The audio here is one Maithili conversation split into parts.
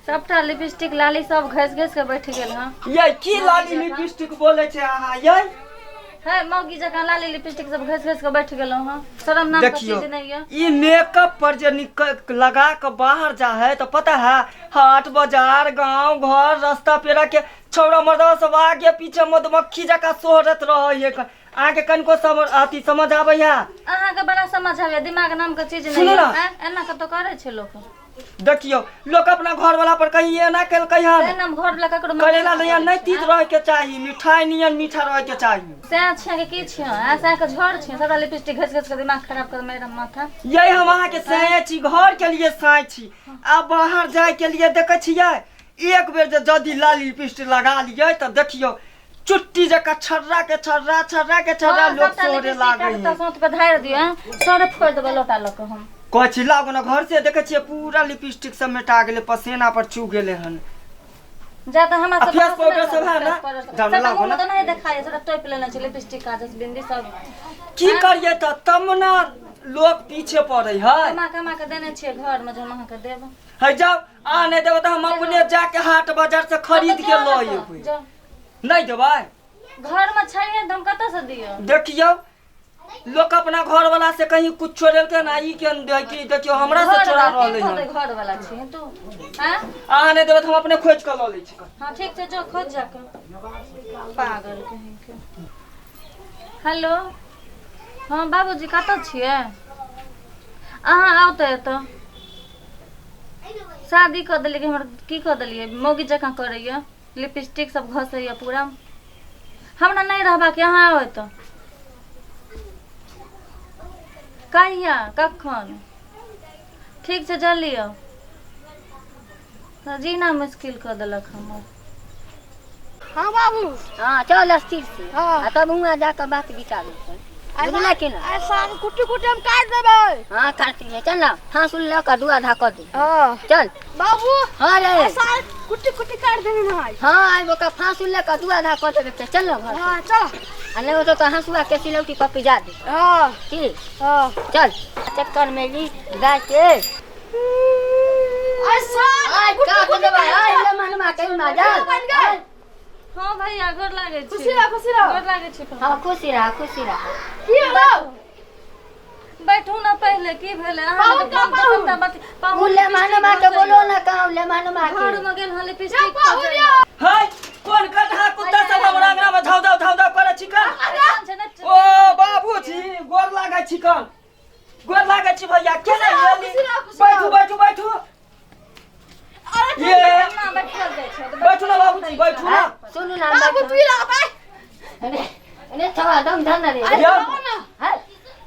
सबटा लिपस्टिक लाली सब घसि घसि के बैठ गेल हँ। ये की लाली लिपस्टिक बोले छै अहाँ ये? है मौगी जकाँ लाली लिपस्टिक सब घसि घसि के बैठ गेलहुँ हँ, शरम नाम के देखियो चीज नहीं है। ई मेकअप पर जे निकल लगा के बाहर जा है तो पता है हाट बाजार गांव घर रास्ता पेरा के छौड़ा मर्दवा सब आगे पीछे मधुमक्खी जकाँ सोहरत रहे है। अहाँके कनिको समझ अथी समझ आबै है? अहाँके बड़ा समझ आबैया, दिमाग नाम के चीज नहीं सुनू है। ना। आँय, एना कतौ करै छै लोक? देखियौ लोक अपना घर वाला पर कहीं एना केलकै हन। एना घर वाला ककरो करेला नियन नहि तीत रहे के चाही, मिठाई नियन मीठा रहे के चाही। सैं छियै कि की छियै? आ सैं के झोर छियै, सबटा लिपस्टिक घसि घसि के दिमाग खराब कर मेरा माथा। यही हम अहाँके सैं छी, घर के लिए साँय छी, आ बाहर जाय के लिए देखै छियै एक बेर जे जदि लाल लिपस्टिक लगा लियै तऽ देखियौ चुट्टी जकाँ छर्रा के छर्रा छर्रा के छर्रा हाँ, लोक सबटा सोरे लिपस्टिक लागै काटि है। कऽ सौंत पे धारि दियौ, आँय? सर फोड़ि देबै लोटा लऽ कऽ हम। कहै छी लागू ने घर से, देखै छियै पूरा लिपस्टिक सब मेटा गेलै, पसेना पर चू गेलै हन। जा तऽ हमरा आ सब फेस पाउडर सब है ना? जाउ ने सबटा लागू मुँह ना। मे तऽ नहि देखाइ सबटा टोपि लेने छै लिपस्टिक काजस बिंदी सब। की करियै तऽ तब ने लोक पीछे पड़ै है। कमा कमा के देने छियै घर मे जे हम अहाँके देब। है जाउ, अहाँ नहि देबै तऽ हम अपने जाके हाट बाजार से खरीद के लऽ अयबै। जाउ। नहि देबै? घर में छै तऽ हम कतऽ से दियौ? देखियौ लोक अपना घर वाला से कहीं कुछ चोरेलकै ना, ई के कि देखियौ हमरा से चोरा रहलै हन। घर वाला छी तू? हैं? अहाँ नहि देबै तऽ हम अपने खोजि कऽ लऽ लै छी। हाँ ठीक छै, जो खोज जाके। पागल कहीं के। हेलो, हाँ बाबूजी कतऽ छियै अहाँ? आउ तऽ एतऽ। शादी कऽ देलियै हमर, की कऽ देलियै? मौगी जकाँ करैया, लिपस्टिक सब घसैया पूरा। हमरा नहि रहबाक यऽ, अहाँ आउ एतऽ। कहिया कखन? ठीक छै, जल्दी आउ। तऽ जीना मुश्किल कऽ देलक हमर। हाँ बाबू। हाँ चल स्थिर से। हाँ। आ तब हुआँ जाकऽ बात विचार होतै, बुझले कि ना? आइ साँझ कुट्टी कुट्टी हम काटि देबै। हाँ काटि दिहे, चल ना हाँसुल लऽ कऽ दू आधा कऽ दे। हाँ। चल। बाबू। हाँ रे। आइ साँझ कुट्टी कुट्टी काटि देबै ना आइ। हाँ आइ ओकर फाँसुल लऽ कऽ दू आधा कऽ देबै तऽ चल ना घर। हाँ चल। आ नहि होतौ तऽ हँसुआ के सिलौटी पर पिजा दे। हाँ। की? हाँ। चल चक्कर में ली गाय के। आइ साँझ आइ कुट्टी काट कुट्टी देबै, काटि आइ देबै। ले मनमा के मा जा। बनि गेल। हाँ भैया गोर लागै छी। खुशी रह, खुशी रह। गोर लागै छी। हाँ खुशी रह, खुशी रह। की होलो? बैठू ना पहिले, की भेलै अहाँ? पाहुन का पाहुन। उ ले मनमा के बोलो ना कहूँ ले मनमा के। घर में गेल हँ लिपस्टिक। पाहुन यौ। है कोन गधा कुत्ता सब हमरा अंगना में धाव धाव धाव धाव करै छिकन? ओ बाबूजी गोर लागै छिकन, गोर लागै छी भैया। के नहि एली? खुशी रह, खुशी बैठू रह। बैठू बैठू। ये बैठू ना बाबूजी, बैठू ना। सुनू ना बाबू बैठू। तू ही लगा पाए। अरे अरे थोड़ा दम धर ना रे। अरे यौ। बाबू ना। है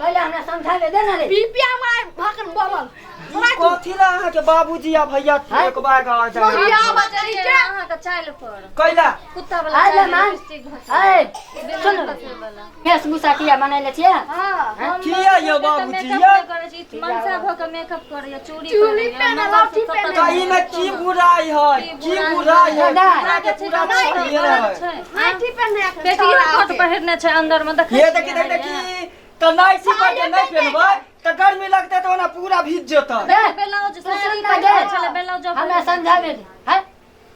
पहले हमरा समझावे दे ना रे। बीपी हमारा भाकन बबल। ई कथी ला अहाँके बाबूजी आ भैया हैं? एक बार आ जाए? मौरिया बच्ची के। अहाँके चाइल पर कैला कुत्ता वाला आइ ले चाइल मान। लिपस्टिक घसै। ऐ सुन, वेशभूषा किया बनैले छियै? हाँ। किया यौ बाबूजी यौ? करै छी मनसा भऽ के मेकअप करैया, चूड़ी चूड़ी करैया, पहिने, मंगलसूत्र लहठी सबटा। तऽ ई में की बुराई है? की बुराई है? दादा। पूरा के पूरा छलिए है। नाइटी पहिने के पेटियो छौड़ा कोट के। पहिरने छै अंदर में देखै ये छियै देखी देखी अहाँ? देखी तऽ नाइटी पर जे नहि पेन्हबै तऽ गर्मी लगतै तऽ ओना पूरा भीज जेतै। रे, ब्लाउज तू साड़ी सुन ना पहिरने गे। छलै ब्लाउज। हमरा समझावे दे। है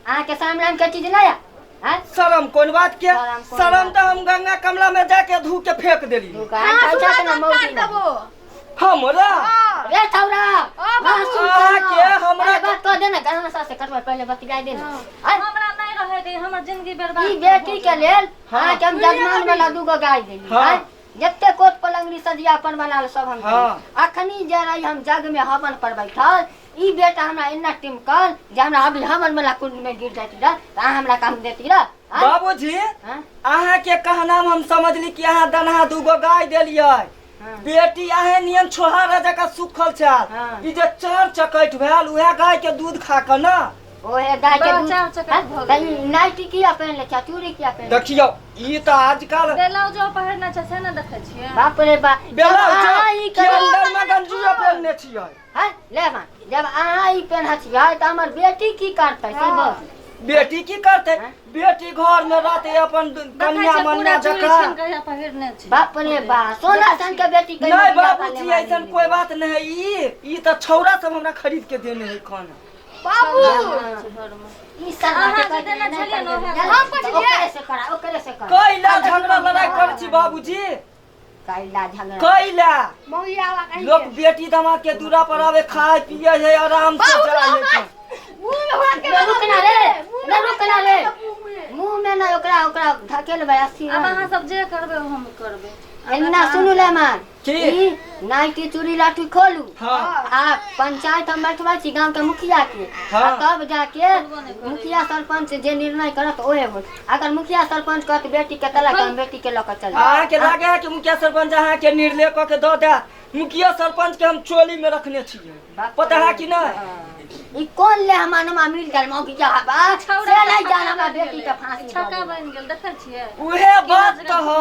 अहाँके सामने के चीज नहि है? हैं? शरम कोन बात के? शरम कोन शरम बात? तऽ हम गंगा कमला में जाके धू के फेंक देली। तू कहाँ खाइ छह ना मौसी ना? हमरा हाँ। रे छौरा, ओ बाबू। सुन अहाँ ना। के हमरा पहिले बात कह दे ना, गहना सास से कटवा पहिले बतिया दे ना। आय, हमरा नहि रहै दे, हमर जिंदगी बर्बाद। ई बेटी के लेल अहाँके हम जजमान वाला दूगो गाय देली। हाँ। आय, जते कोट पलंगरी सजिया अपन बनाल सब हम हाँ। देली। अखनी जे रही हम जग में हवन पर बैठल, ई बेटा हमरा एना टिमकल जे हमरा अभी हवन वाला कुंड में गिर जाइत रह तऽ अहाँ हमरा काम देती रह? आय? बाबूजी हाँ? अहाँ के कहना में हम समझली कि अहाँ दनहा दूगो गाय देलियै। हाँ। बेटी अहे नियन छोहारा जकाँ सुखल छल। हाँ। ई जे चार चकैठ भेल उएह गाय के दूध खा कऽ ना। ओहे गाय के बड़ा दूध। चार चकैठ हाँ? भऽ तऽ ई नाइटी किया पहिन ले छै, चूड़ी किया पहिन ले? देखियौ ई तऽ आजकल ब्लाउजो पहिरने छै से ने देखै छियै? बाप रे बाप, जब ब्लाउज अहाँ ई के करब अंदर में गंजियो पहिरने छियै। हैं ले माँ, जब अहाँ ई पेन्है छियै तऽ हमर बेटी की करतै से बोल। बेटी की करतै? हैं? बेटी घर में रहतै अपन देखै कनिया छियै मनिया पूरा चूड़ी जकाँ। छीन कऽ पहिरने छै। बाप रे बाप, सोना सन के बेटी के नहीं बाबूजी, ऐसन कोई बात नहीं है। ई ई तऽ छौड़ा सब हमरा खरीद के देने है खाना। बाबू घरमे ई साला अहाँ के जे देने छलियै ने ओहे हम ओकरे से करा, ओकरे से करा। कैला झगड़ा लड़ाई करै छी बाबूजी? कैला झगड़ा? कैला? मौया कहीं लोग बेटी दामाद के दूरा पर आवे, खाए पिए है, आराम से बाबू, जाए है। मुंह में हुआ के ना रुकना रे, ना रुकना रे। मुंह में। मुंह में ना, ओकरा ओकरा धकेलबै अस्सी। आब अहाँ सब जे करबै ओ हम करबै। एना सुनू ले मान। की? ई नाइटी चूड़ी लाठी खोलू। हाँ। आ पंचायत हम बैठबै छी गांव के मुखिया के। हाँ। आ तब जाके मुखिया सरपंच जे निर्णय करत ओहे होत। अगर मुखिया सरपंच कहत बेटी के तलाक, हम बेटी के लऽ के चल जायब। अहाँके लागे है कि मुखिया सरपंच अहाँके निर्णय कऽ के दऽ दे? मुखिया सरपंच के हम चोली में रखने छियै, पता है कि नहीं? ई कोन ले हमार नमा मिल गेल मौगी हबा से नहीं जान, हमरा बेटी के फांसी दऽ छक्का देलक। बनि गेल, देखै छियै? उहे बात तऽ है।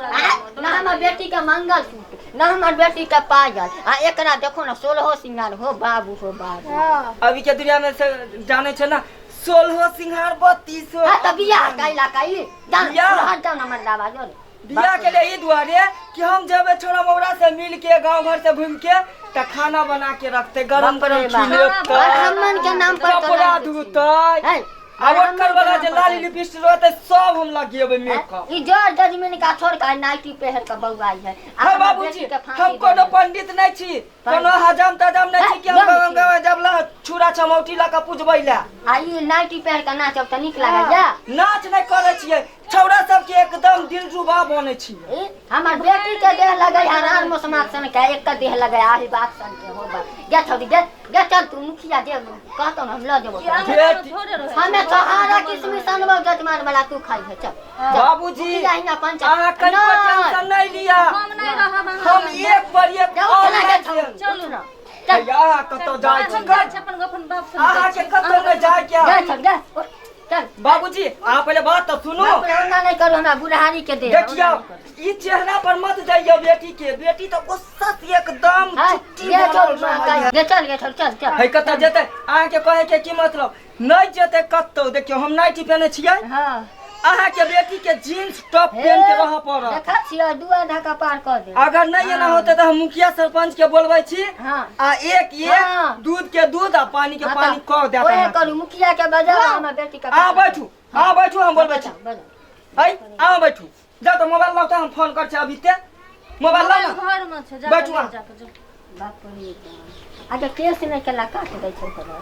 आ, ना हमर बेटी के मंगलसूत्र, ना हमर बेटी के पायल, आ एकरा देखो ना, सोलहो सिंगार हो बाबू, हो बाबू। हाँ। अभी के दुनिया में से जाने छै ना, सोलहो सिंगार बत्तीसो। हाँ, तऽ बियाह कैला कई जान। बियाह? हट जाओ ना, हमर दावा जो बियाह के लिए ई दुआरे कि हम जेबै छोड़ा मौरा से मिल के, गांव घर से घूम के, तऽ खाना बना के रखते, गरम बाप रे गरम बाप। खिलेतै, ब्राह्मण के नाम पर तो कपड़ा नहीं। धोतै। है, आ ओकर वाला जे लाली लिपस्टिक रहतै सब हम लगेबै मेकअप। ई जर जजमीन का छोड़ के नाइटी पहन के बौआई है। आ हे हमर बाबूजी, बेटी के फांसी हम दऽ कोनो देलक। पंडित नहीं छी, कोनो हजाम तजाम नहीं छी कि हम नहीं गाँव छी। गाँव जब ला छुरा चमौटी लऽ कऽ पूजबै ला। आ ई नाइटी पहन के नाचब तऽ नीक लागल जा? नाच नहीं करै छियै, छौड़ा सबके एकदम दिलरुबा बनै छियै। ई हमर बेटी के देह लगे हरार मौसमाक सन के, एक के देह लगे आही बात सन के। हो बा गे छौड़ी, गे गे, चल तू। मुखिया जे कहतौ हम लऽ जेबो तोरा। बेटी थोड़े रहै। हमे सहारा किशमिश अनबौ जजमान वाला, तू खाइ है, चल। बाबूजी, मुखिया हिना पंच अहाँ कनिको नहीं। टेंशन नहीं लिया। हम नहीं रहब अहाँ हम लग। एक पर एक जाउ और चला गे नहीं छौड़ी, देब। चलू। ना चल। अहाँ कतौ जाइ छी? हम जाइ छी अपन अपन बाप से। अहाँके कतौ नहि जाय के। जा छौड़ी, जा, उठ, चल। बाबूजी, अहाँ पहिले बात तऽ सुनू। बाप रे, ओना नहि करू, हमरा बुढ़ारी के देह। देखियौ, ई चेहरा पर मत जाइयौ बेटी के। बेटी तऽ गुस्सा से एकदम हाँ, चुट्टी गे बनल छौड़ी, माँ रहै है। गे चल, गे छौड़ी, चल चल। है, कतऽ जेतै? अहाँके कहै के की मतलब? नहि जेतै कतौ। देखियौ, हम नाइटी पहिने छियै। अहाँके बेटी के जींस टॉप पहन के रहऽ पड़त। देखा छियै, दू आधा कपार कऽ दे। अगर नहि एना होतै तऽ हम मुखिया सरपंच के बोलबै छी। आ एक एक दूध के दूध आ पानी के पानी कऽ देत ओहे अहाँके। करू, मुखिया के बजाओ, हमर बेटी के। अहाँ बैठू, अहाँ बैठू, हम बोलबै छी। बजाओ, बजाओ। है, अहाँ बैठू। जाउ तऽ मोबाइल लाउ तऽ हम फोन करै छी अभी ते। मोबाइल लाउ ने। घर में छै, जा। बैठू अहाँ। जा के, जा। बाप रे बाप। आगे केस नहि केला काट दै छै तोरा।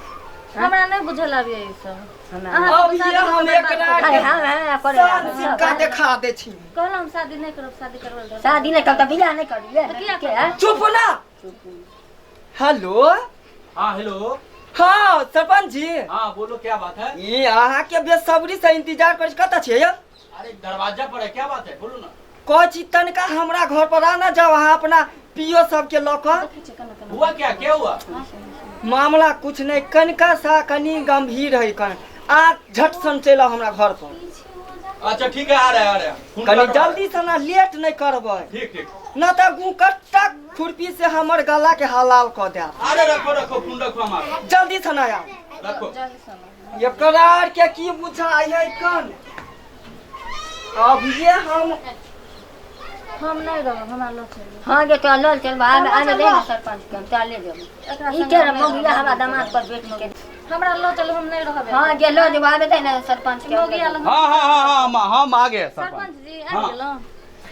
हमरा नहि बुझल आबैया ई सब। हमरा अहाँ अब ये हम एकरा अरे हाँ हाँ करे। सान सिक्का देखा दै छी। कहलहुँ हम शादी नहि करब, शादी करबै लए। शादी नहि करब तऽ बियाह नहि करियै। तऽ किया के हैं? चुप ना। हेलो। हाँ, हेलो। हाँ सरपंच जी। हाँ, बोलो, क्या बात है? ई अहाँके बेसब्री से इंतजार करै छी। कतऽ छियै यौ? अरे, दरवाजा पर है, क्या बात है, बोलो ना। कहै छी तनिका हमरा घर पर आना जाओ अहाँ अपना पियो सबके लऽ कऽ। हुआ क्या? क्या हुआ? मामला कुछ नहीं, कनिका सा कनि गंभीर है कन। आ झट सन चलि आउ हमरा घर पर। अच्छा, ठीक है, आ रहे हैं, आ रहे हैं। फोन कनि करो। जल्दी से ना, लेट नहीं करबै। ठीक ठीक। न तऽ गुकट्टा खुरपी से हमर गला के हलाल कऽ देब। अरे, रखो रखो, फोन रखो हमारा। जल्दी से ना आउ। रखो। एकरा आर के की बुझाइ है कन? अब ये हम हम नहि रहब, हमरा लऽ चलू। हाँ गे, तोरा लऽ चलबा। आमे आमे दे ने सरपंच के, हम तोरा ले जेबो। एकरा ई संगे के हम नहि मौगिया रहब। हमरा दामाद पर बेटी के। हमरा लऽ चलू, हम नहि रहब। हाँ गे, लऽ जेबो। आबे दे ने सरपंच के। मौगिया लग। हाँ हाँ हाँ हाँ हम हम आ गए सरपंच। सरपंच जी, आबि हाँ। गेलहुँ?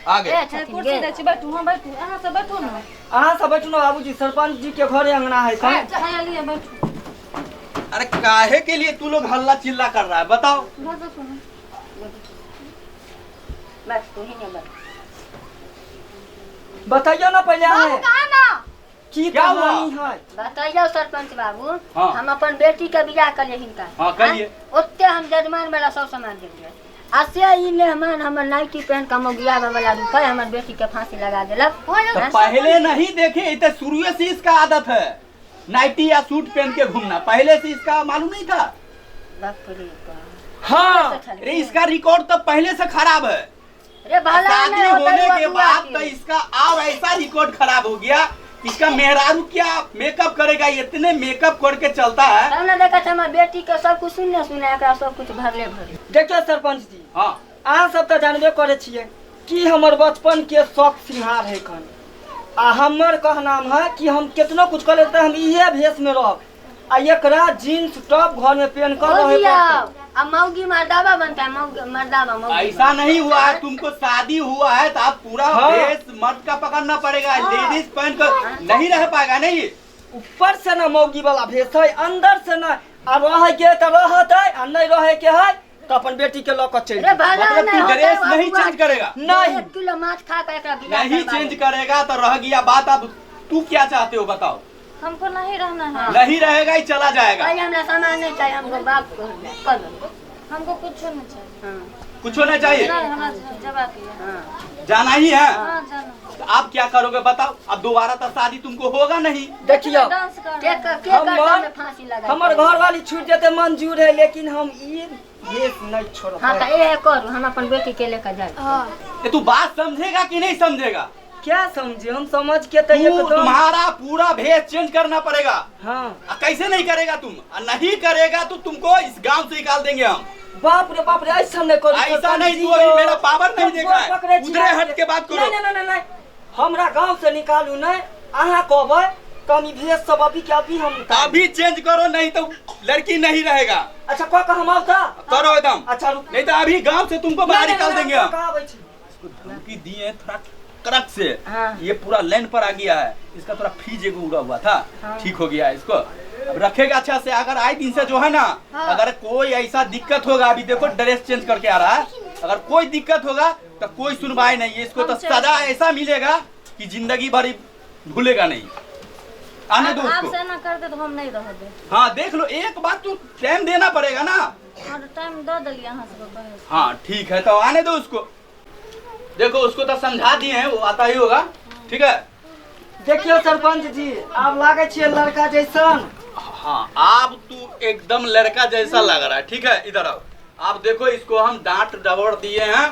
आ गए। ए छथिन कुर्सी गे। दै छी, बैठू। हाँ बैठू, अहाँ सब बैठू ने। अहाँ सब बैठू ने बाबूजी, सरपंच जी के घरे अंगना है कन। हाँ, लिअ, बैठू। अरे, काहे के लिए तू लोग हल्ला चिल्ला कर रहा है, बताओ? घर सुनू। बस तू ही ने बस। बताइयो ना पहिले अहाँ कहा ना। की क्या हुआ? कहानी है? बताइयो सरपंच बाबू। हाँ। हम अपन बेटी के बियाह करिए हिनका। हाँ, करिए। ओते हम जजमान वाला सब सामान देलियै, आ से ई मेहमान हमर नाइटी पहन के मौगिया वाला रूप है, हमर बेटी के फांसी लगा देलक। तो पहले नहीं देखे? ये तो शुरू से इसका आदत है, नाइटी या सूट पहन के घूमना। पहले से इसका मालूम नहीं था? बाप रे बाप। हाँ। अरे, इसका रिकॉर्ड तो पहले से खराब है। रे भला शादी नहीं होता होने हुआ के दुआ बाद के। तो इसका और ऐसा रिकॉर्ड खराब हो गया। इसका मेहरारू क्या मेकअप करेगा? इतने मेकअप करके चलता है। तब ने देखा हमर बेटी के सब कुछ सुनने सुने, एकरा सब कुछ भरले भरले। देखियौ सरपंच जी। हाँ। अहाँ सब तऽ जानबे करै छियै कि हमर बचपन के शौक सिंहार है कन। आ हमर कहनाम है कि हम केतनो कुछ कर लेते, हम इहे भेष में रहब। आ एकरा जींस टॉप घर में पहन कर हो रहे जिया पड़तै। अब मौगी मर्दावा बनता है, मौगी मर्दावा मौगी। ऐसा नहीं हुआ है, तुमको शादी हुआ है तो आप पूरा हाँ। भेष मर्द का पकड़ना पड़ेगा, लेडीज पहन कर नहीं रह पाएगा। नहीं ऊपर से ना मौगी वाला भेष है, अंदर से ना। आ रहे के तऽ रहतै आ नहीं रहे के है तो अपन बेटी के लऽ कऽ चलि अरे भला मतलब नहीं तू होता ड्रेस है, नहीं अगुआ। चेंज करेगा? नहीं। 1 किलो माछ खा कर एकरा बियाह नहीं करवा चेंज दे। करेगा तो रह गया बात। अब तू क्या चाहते हो बताओ? हमको नहीं रहना है। नहीं रहेगा ही, चला जाएगा। भाई, हमरा सामान नहीं चाहिए, हमको बाप घर में कर लो। हमको कुछ नहीं चाहिए। हाँ। कुछ होना चाहिए? नहीं, हमरा जबा के है। हाँ। जाना ही है? हाँ, जाना। तो आप क्या करोगे बताओ? अब दोबारा तो शादी तुमको होगा नहीं। देखियौ। डांस कर के के हमर- गर्दन में फांसी लगा। हमर घर वाली छूट जेतै मंजूर है, लेकिन हम ई भेष नहीं छोड़ब। हाँ, तो ये करू, हम अपन बेटी के लेकर जाए। हाँ। ये तू बात समझेगा कि नहीं समझेगा? क्या समझे? हम समझ के तो तू एकदम तुम्हारा पूरा भेष चेंज करना पड़ेगा। हाँ। आ, कैसे नहीं करेगा तुम? आ, नहीं करेगा तो तुमको इस गांव से निकाल देंगे हम। बाप रे बाप रे, ऐसा नहीं करू। ऐसा नहीं, तू जी, अभी मेरा पावर नहीं हम देखा है। गोड़ पकड़ै छी उधरे हट के बात करो। नहीं नहीं नहीं नहीं, हमरा गांव से निकालू नहीं। अहाँ कहबै तऽ हम ई भेष सब अभी के अभी हम उतार अभी चेंज करो, नहीं तो लड़की नहीं रहेगा। अच्छा, कह कऽ हम आउ तऽ। करो एकदम। अच्छा, रुक। नहीं तो अभी गांव से तुमको बाहर नहीं, निकाल नहीं, देंगे नहीं, हम। कहाँ आबै छी? इसको धमकी दिए हैं थोड़ा कड़क से। हाँ। ये पूरा लाइन पर आ गया है। इसका थोड़ा फीज एगो उड़ा हुआ था, ठीक हो गया है। इसको अब रखेगा अच्छा से। अगर आए दिन से जो है ना, अगर कोई ऐसा दिक्कत होगा, अभी देखो ड्रेस चेंज करके आ रहा है, अगर कोई दिक्कत होगा तो कोई सुनवाई नहीं है। इसको तो सजा ऐसा मिलेगा कि जिंदगी भर ही भूलेगा नहीं। आने दो आप उसको। से ना कर दे तो हम नहीं रह दे। हाँ, देख लो, एक बात तो टाइम देना पड़ेगा ना। और टाइम दऽ देलियै अहाँ सबके कहे से। हाँ, ठीक है, तो आने दो उसको। देखो, उसको तो समझा दिए हैं, वो आता ही होगा। ठीक है। देखियौ सरपंच जी, आब लागै छियै लड़का जैसन। हाँ, अब तू एकदम लड़का जैसा लग रहा है। ठीक है, इधर आओ। आप देखो, इसको हम डांट डबड़ दिए हैं।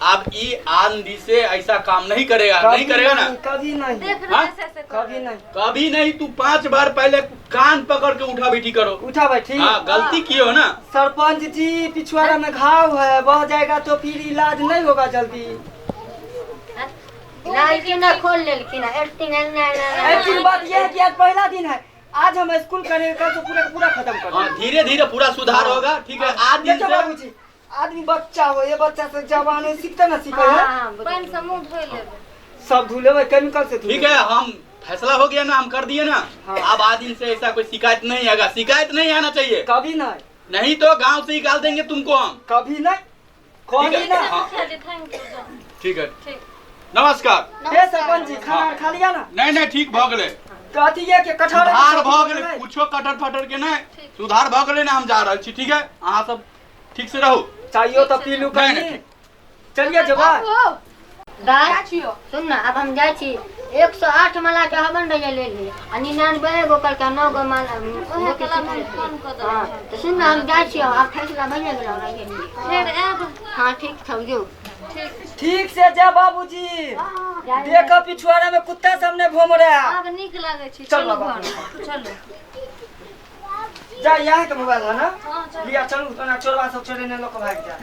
अब ई आंधी से ऐसा काम नहीं करेगा। नहीं कभी करेगा ना? नहीं, कभी नहीं। देख रहे हाँ? ऐसे ऐसे कर कभी रहे। नहीं। कभी नहीं। तू 5 बार पहले कान पकड़ के उठा बैठी करो। उठा बैठी। हाँ, गलती की हो ना। सरपंच जी, पिछुआड़ा में घाव है, बह जाएगा तो फिर इलाज नहीं होगा जल्दी। नाइटी ना खोल लेलखिन, एक्टिंग ना ना। एक्चुअली बात यह है कि आज पहला दिन है, आज हम स्कूल करेंगे, कल तो पूरा पूरा खत्म कर हाँ, देंगे। धीरे धीरे पूरा सुधार होगा। ठीक है, आज दिन देखियो से बाबूजी, आदमी बच्चा हो, ये बच्चा से जवान हो, सीखते ना सीखे है। हाँ। पानि से मुँह धोइ लेबै। सब धुले केमिकल से धुले। ठीक है, हम फैसला हो गया ना, हम कर दिए ना। हाँ। अब आज दिन से ऐसा कोई शिकायत नहीं आएगा, शिकायत नहीं आना चाहिए। कभी नहीं। नहीं तो गांव से निकाल देंगे तुमको हम। कभी नहीं, ठीक कभी है। ना। हाँ। मुखिया जी, thank you. जाउ। ठीक है। ठीक। नमस्कार। हे सरपंच जी, खाना खा लिया ना? नहीं नहीं, ठीक भ गेलै। तो अथी ये के कटहर सुधार भ गेलै। कुछो कटर फटर के नहीं, सुधार भ गेलै ना। हम जा रहल छी, ठीक है? अहाँ सब ठीक से रहू। चाहिए तो पी लू नहीं, कहीं। नहीं। चलिए जबा। दाय। छियो। सुन ना, अब हम जाइ छी। 108 माला के हवन रहिए ले ली आ 99 गो कलका 9 गो माला। ओहे कला हम फोन कऽ देबै। हाँ, तऽ सुन ना, हम जाइ छी। आब फैसला भइए गेल, रहिए। फेर आयब। हाँ, ठीक छौ, जो। ठीक। ठीक से जा बाबूजी। देख, पिछुआड़ा में कुत्ता सामने घूम रहा। आब नीक लागै छै। चल चलू बाबा। घर चलू। जा, यहाँ के मोबाइल है ना? हाँ, चलू। लिया, चलू। तो ना चोरवा सब चोरेने लोग भाग जा।